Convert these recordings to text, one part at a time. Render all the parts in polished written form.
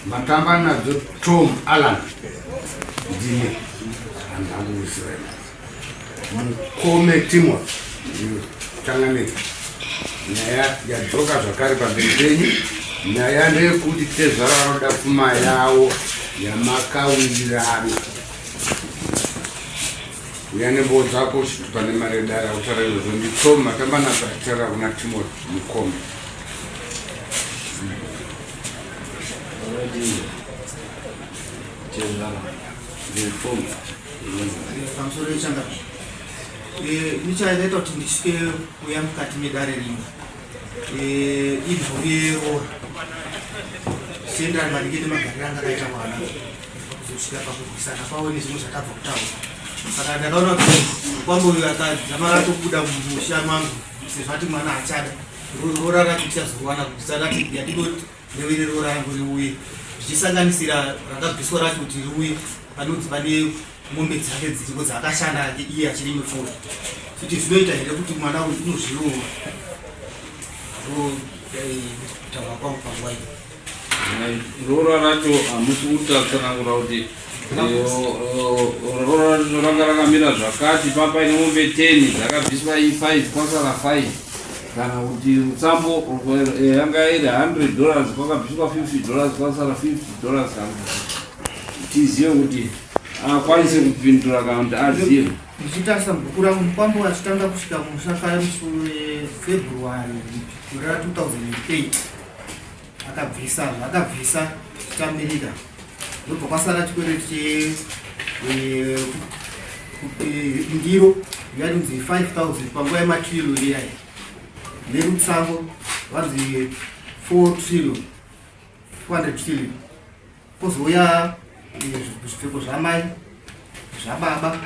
Matamba nadzo Tom Allan ndine handakuziva mukome Timothy changamire nyaya yadzoka zvakare pamberi penyu nyaya ndeyekuti tezvara vanoda pfuma yavo yamakawirirana uya nemboo dzako chitupa nemari yedare akutaura izvozvo nditom matamba nadzo achitaura kuna Timothy mukome Pamusoro yechangano nichaita kuti ndisvike kuuya mukati medare rino inhau yeroora zvichienderana maringe nemagariro anga akaita mwana kuzosvika pakurwisana kwavo nezvimwe zvatabva kutaura saka ndakaona kuti mukwambo uyu akadzamara atobuda mumusha mangu sezvo ati mwana haachada roora racho tichazoriwana kuti sarati yatidoti revere roora rangu riuye zvichisanganisira rakabviswa racho kuti riuye panonzi pane mombe dzake dziriko dzaakashanda ake iye achiri mupfuura kuti zvinoita here kuti mwana uyu unozviroora kutaura kwangu panguva iyo Roora racho hamusi kutatsanangura kuti roora racho ranga rakamira zvakati papa ine mombe 10 dzakabviswa i5 kwasara 5 kana kuti rutsambo eh, yanga iri 100 dollars kwakabviswa 50 dollars kwasara 50 dollars kana kuti tizive kuti akwanise kupindura kana kuti azive ndichitarisa mubhuku rangu mukwambo achitanga kusvika kumusha kare musi wefebruary gore ra 2008 akabvisa zvaakabvisa chitamirira ndobva kwasara chikwereti che eh, eh, ndiro yainzi 5000 panguva yematrillion iyayi nerutsango vanzi 4 trillion 400 trillion kozouya eh, zvipfeko zvamai zvababa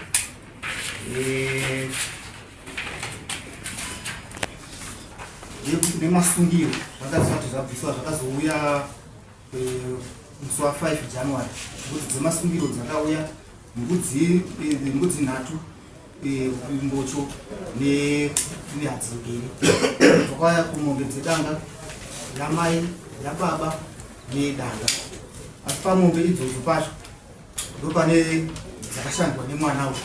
nemasungiro zvanga zvisati zvabviswa zvakazouya eh, musi wa 5 January mbudzi dzemasungiro dzakauya mbudzi eh, mbudzi nhatu eh, mbocho nehadzi mbiri zvakauya kumombe dzedanga yamai yababa nedanga asi pamombe idzodzo pacho ndopane dzakashandwa nemwana uyu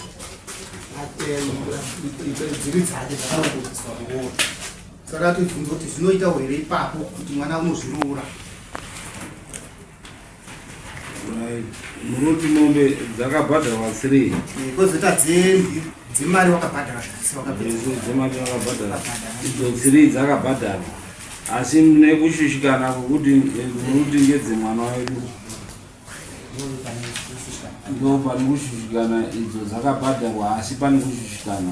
dziri dzake dzakarongedzwa kuroora saka tibvunza kuti zvinoitawo here ipapo kuti mwana unozviroora munoti mombe dzakabhadharwa three eh, kozoita dzemari wakabhadhara dzemari wakabhadhara idzo three dzakabhadharwa asi nekushushikana kwekuti eh, munoti ngedzemwana wedu ndo pane kushushikana idzo dzakabhadharwa asi pane kushushikana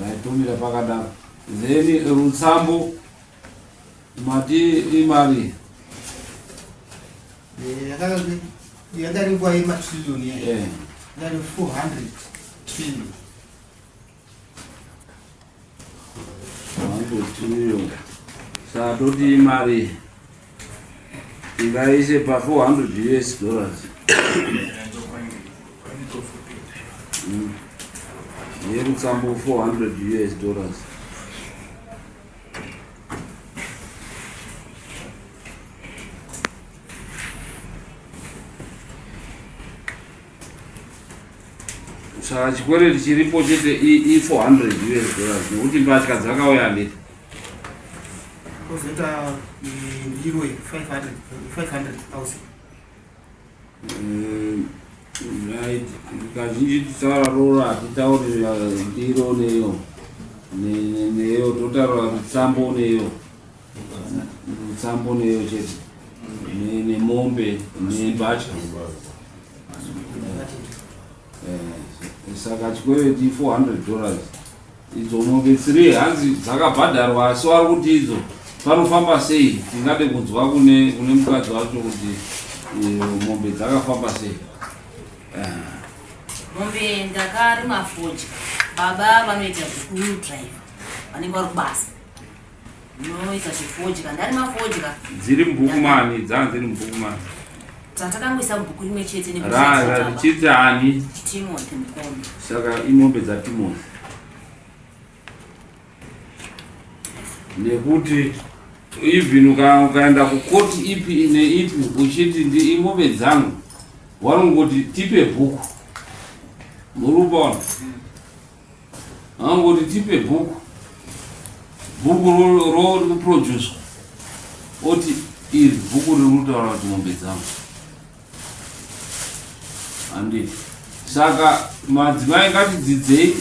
raitomira pakadaro then rutsambo mati imari eh, yanga iri nguva yematrilioni yanga iri 400 trillion 100 saka toti imari ingaise pa 400 us dollars mm. yerutsambo 400 us dollars Saka chikwereti chiripo chete i 400 US dollars nekuti mbatya dzakauya handiti. Kozoita ndiro 500,000. Mm, right. Kazhinji titaura roora hatitauri eh, ndiro neyo neyo totaura rutsambo neyo rutsambo neyo chete nemombe nembatya. Eh, saka chikwereti 400 dollars idzo mombe 3 hanzi dzakabhadharwa asi vari kuti idzo panofamba sei tingade kunzwa kune kune mukadzi wacho kuti eh, mombe dzakafamba sei eh. mombe ndakarima fodya baba vanoita zvekudrive vanenge vari kubasa Ndinoita zvefodya, ndarima fodya. Dziri mubhuku mani, dzanga dziri mubhuku mani. Dzatakangoisa mubhuku rimwe chete nekuti richiti ani? Timothy Mukombe. Saka imombe dzaTimothy. Nekuti Even ukaenda kukoti ipi neipi uchiti ndi imombe dzangu, vanongoti tipe bhuku. Muri kupaona? Vanongoti tipe bhuku, bhuku rori kuproducwa, oti iri bhuku riri kutaura kuti mombe dzangu. Handiti? Saka madzimai, ngatidzidzei,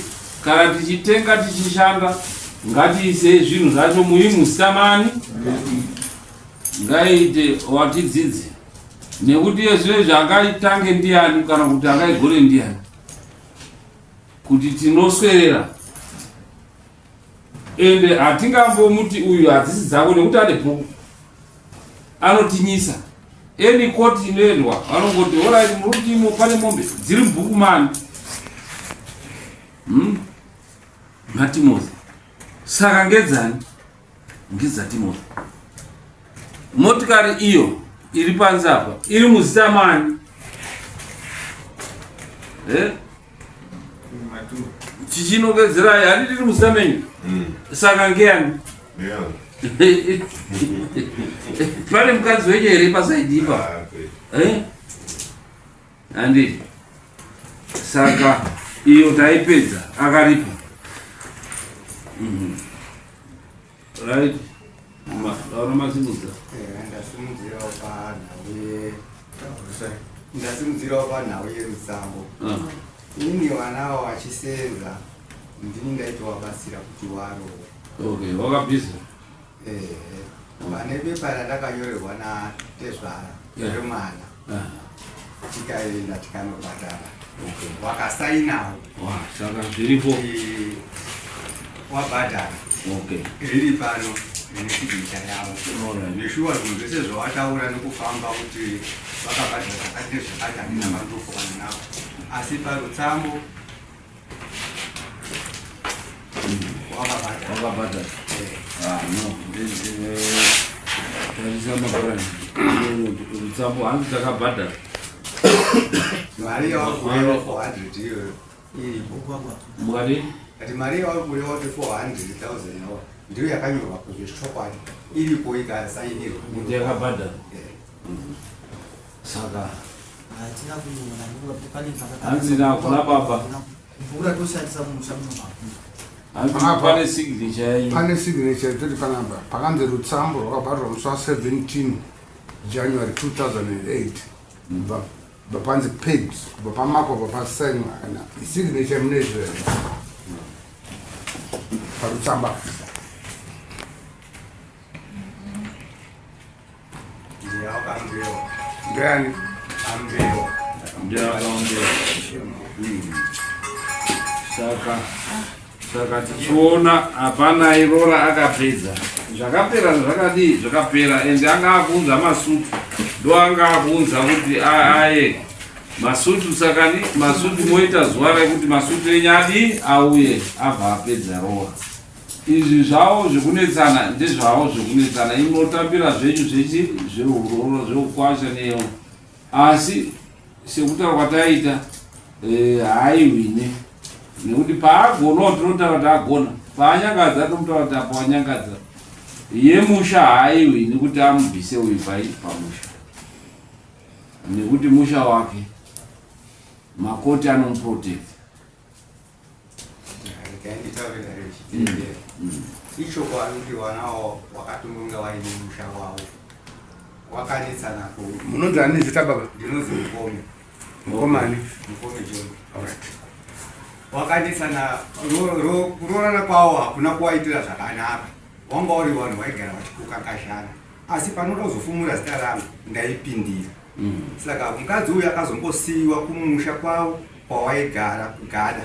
kana tichitenga, tichishanda, ngatiisei zvinhu zvacho muimuzita mani, ngaiite watidzidze, nekuti iye zvino izvi angaitange ndiani kana kuti angaigone ndiani kuti tinoswerera? Ende hatingambomuti uyu hadzisi dzako nekuti ane bhuku anotinyisa. Any court inoendwa, vanongoti, "Alright, murutimo pane mombe dziri mubhuku mani?" MaTimothy. Saka ngedzani? NgedzaTimothy. Motikari iyo iri panze apa iri muzita mani? Eh? Chichinongedzerai, handiti iri muzita menyu? Saka ngeyani? Pane mukadzi wenyu here pasaidi ipa? Eh? Handiti? Saka iyo taipedza, akaripa. Right, vaona masimudza. Ndasimudzirawo panhau yerutsambo. Inini vana ava vachisenza, ndini ndaitovabatsira kuti warowe. Okay, wakabhiza. Pane bepa randakanyorerwa natezvara remwana, tikaenda tikanobhadhara, wakasainawo. Saka zviripo. Wabhadhara. Riri pano, rine signature yavo. Neshuwa zvinhu zvese zvawataura nekufamba kuti vakabhadhara zvakati nezvakati, handina mandofokana navo, asi parutsambo wakabhadhara. Wakabhadhara. Ah, no, tarisa mabhora, rutsambo hanzi takabhadhara. Mari yawakureva 400 iyoyo iripo. Mukati. Ati mari yawakureva kuti 400,000 yawa ndiyo yakanyorwa kuzvechokwadi, iripo, ikasainirwa. Kuti yakabhadhara. Saka Hatina kuiona pane. Hanzi kuna baba. Bhuku ratoshandisa mumusha muno. Hanzi Apa. pane signature yenyu. Pane signature itoti panapa pakanzi rutsambo rwakabhadharwa musi wa17 January 2008, kubva panzi paid, kubva pamakwa, kubva pasainwa, kana signature mune izvo here parutsamba? Ndiyawakambewa. Ndeyani? Ambewa. Ndiakaombera. Saka tichiona hapana irora, akapedza zvakapera, zvakadii, zvakapera. Ende anga akuunza masutu, ndo anga akuunza kuti aye masutu. Saka ni masutu moita zuva rekuti masutu enyu adii, auye, abva apedza roora. Izvi zvavo zvekunetsana ndezvavo zvekunetsana, imotambira zvenyu zvechi zveuroro, zveukwasha neyo, asi sekutaura kwataita, haaiwine nekuti paagonawo tinotaura kuti agona, paanyangadza tomutaura kuti apo wanyangadza. Yemusha haaiwini kuti amubvise uyu pai pamusha, nekuti musha wake, makoti anomuprotect. Nditaure chitendero ichokwadi kuti vanawo wakatombonga waine musha wavo, wakanetsana ku Munonzi ani zita, baba? Ndinonzi Mukome. Mukomani? Mukome John. Alright. Wakanetsana, kuroorana kwavo hakuna kuwaitira zvakanaka, wanga uri vanhu vaigara vachikukakashana, asi panoda kuzofumura zita rangu ndaipindira. Saka mukadzi uyu akazombosiyiwa kumusha kwavo kwawaigara kugada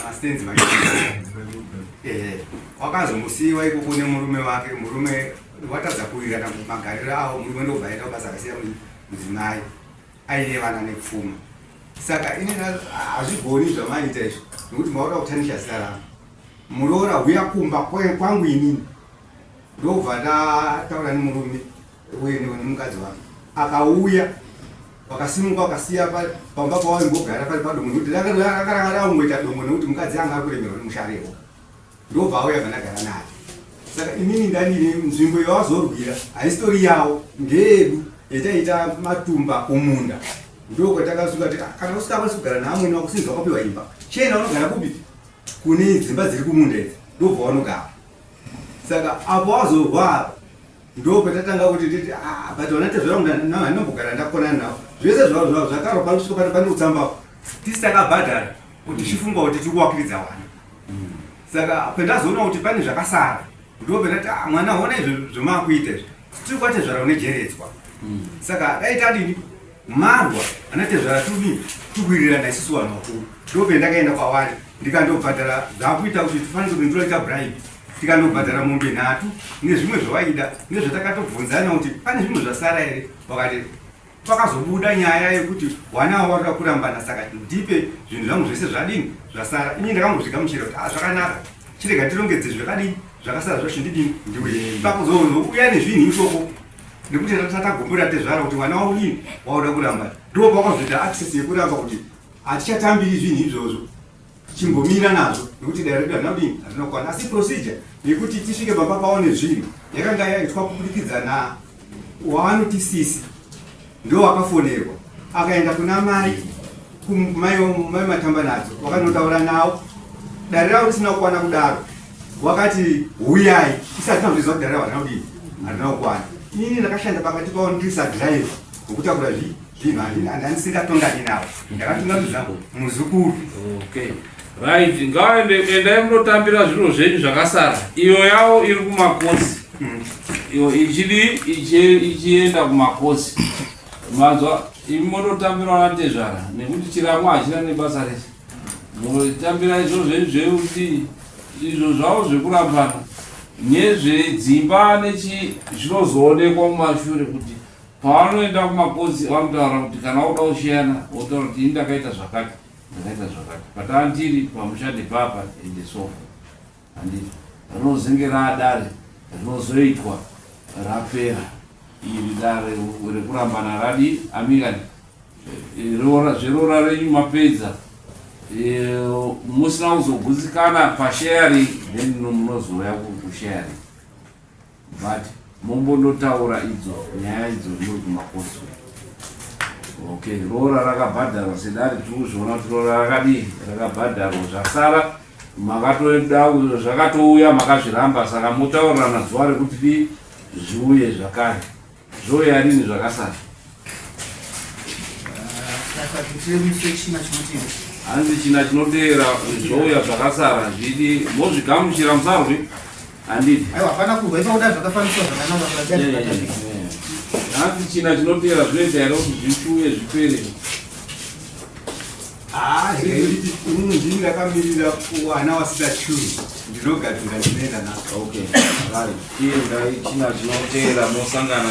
mastenzi, wakazomusiyiwa ikoko nemurume wake. Murume watadza kuwirirana magariro avo, murume ndobva aenda kubasa, akasiya mudzimai aine vana nepfuma. Saka ini hazvigoni zvamaita izvi, nekuti mauda kutanisha zita rangu. Muroora huya kumba kwangu, inini ndobva ndataura nemurume uye nemukadzi wake. Akauya, vakasimuka, vakasiya pamba pavaimbogara pari padongo, nekuti rakaranga raungoita dongo, nekuti mukadzi anga akuremerwa nemusharewo. Ndobva auya, bva ndagara naye. Saka inini ndandine nzvimbo yawazorwira haisitori yawo, ndeyedu yataita matumba kumunda. Ndokwatakasvika kuti ah, kana usingakwanisi kugara naamwene wako sinzi wakapiwa imba, chienda unogara kupi? Kune dzimba dziri kumunda idzi, ndobva wanogara. Saka apo wazorwara ndopatatanga kuti titi ah, but vana tezvara ndinombogara ndakonana navo zvese zvakarwa panosvika pane pane utsambapo tisi takabhadhara kuti tichifunga kuti tiri kuwakiridza vana. Saka pendazoona kuti pane zvakasara ndopendati ah, mwana hona izvo zvemakuita izvi tiri kwatezvara unejeredzwa. Saka dai tadini marwa ana tezvara tudini tikuwirirana isusu vanhu vakuru. Ndopendakaenda kwavari ndikandobhadhara zvakuita kuti tifanire kuti ndinoita bribe, tikandobhadhara mombe nhatu nezvimwe zvawaida nezvatakatobvunzana kuti pane zvimwe zvasara here. Vakati pakazobuda nyaya yekuti wana wavo varikuda kurambana, saka ndipe zvinhu zvangu zvese zvadini zvasara. Ini ndakangozvigamuchira kuti ah, zvakanaka, chirega tirongedze zvakadini zvakasara zvacho ndidini ndiuye. Pakuzouya nezvinhu ikoko nekuti tatagumbura tezvara kuti mwana waudini wauda kuramba, ndo pakazoita access yekuramba kuti hatichatambiri zvinhu izvozvo, chimbomira nazvo nekuti dare redu harina kudini harina kukwana. Asi procedure yekuti tisvike pamba paone zvinhu yakanga yaitwa kubudikidza na waanoti sisi ndo wakafonerwa akaenda kuna mai kumai matamba nadzo wakanotaura nawo dare ravo risina kukwana kudaro, wakati huyai isati tinazviziva kuti dare ravo harina kudini harina kukwana. Inini ndakashanda pakati pavo ndiri sadriver wekutakura zvinhu, handisingatongani navo, ndakatungamidza muzukuru. Okay, right, ngaende endai munotambira zviro zvenyu zvakasara. Iyo yavo iri kumakosi iyo ichidi ichienda kumakosi, manzwa? Imi monotambira vanatezvara nekuti chiramo hachina nebasa rese. Munotambira izvo zvenyu zvekuti izvo zvavo zvekurambana nezvedzimba nechi zvinozoonekwa mumashure kuti pavanoenda kumakosi vanotaura kuti kana woda kushiyana wotaura kuti ini ndakaita zvakati ndakaita zvakati patandiri pamusha ndepapa ende so forth. Handiti rinozenge raadare rinozoitwa rapera iri dare rekurambana radi amikani zveroora renyu mapedza musina kuzogutsikana pasharing, then munozouya kusharing, but mombondotaura idzo nyaya idzo muri kumakosi. Okay, roora rakabhadharwa sedare, tiri kuzviona kuti roora rakadii rakabhadharwa, zvasara makatoda zvakatouya makazviramba, saka motaurirana zuva rekuti di zviuye zvakare. Zvouya rini zvakasara? Saka tiri musi wechina chinoteera. Hanzi china chinoteera zvouya zvakasara, zvidi mozvigamuchira musarwi, handiti? Aiwa, hapana kurwa ipa, kuda zvakafambiswa zvakanaka zvakaita. Hanzi china chinoteera zvinoita here kuti zvichiuye zvipere? Ah, inini ndini ndakamirira wana wasita churu, ndinogadzira, ndinoenda nako. Okay, right, chiendai china chinoteera mosangana.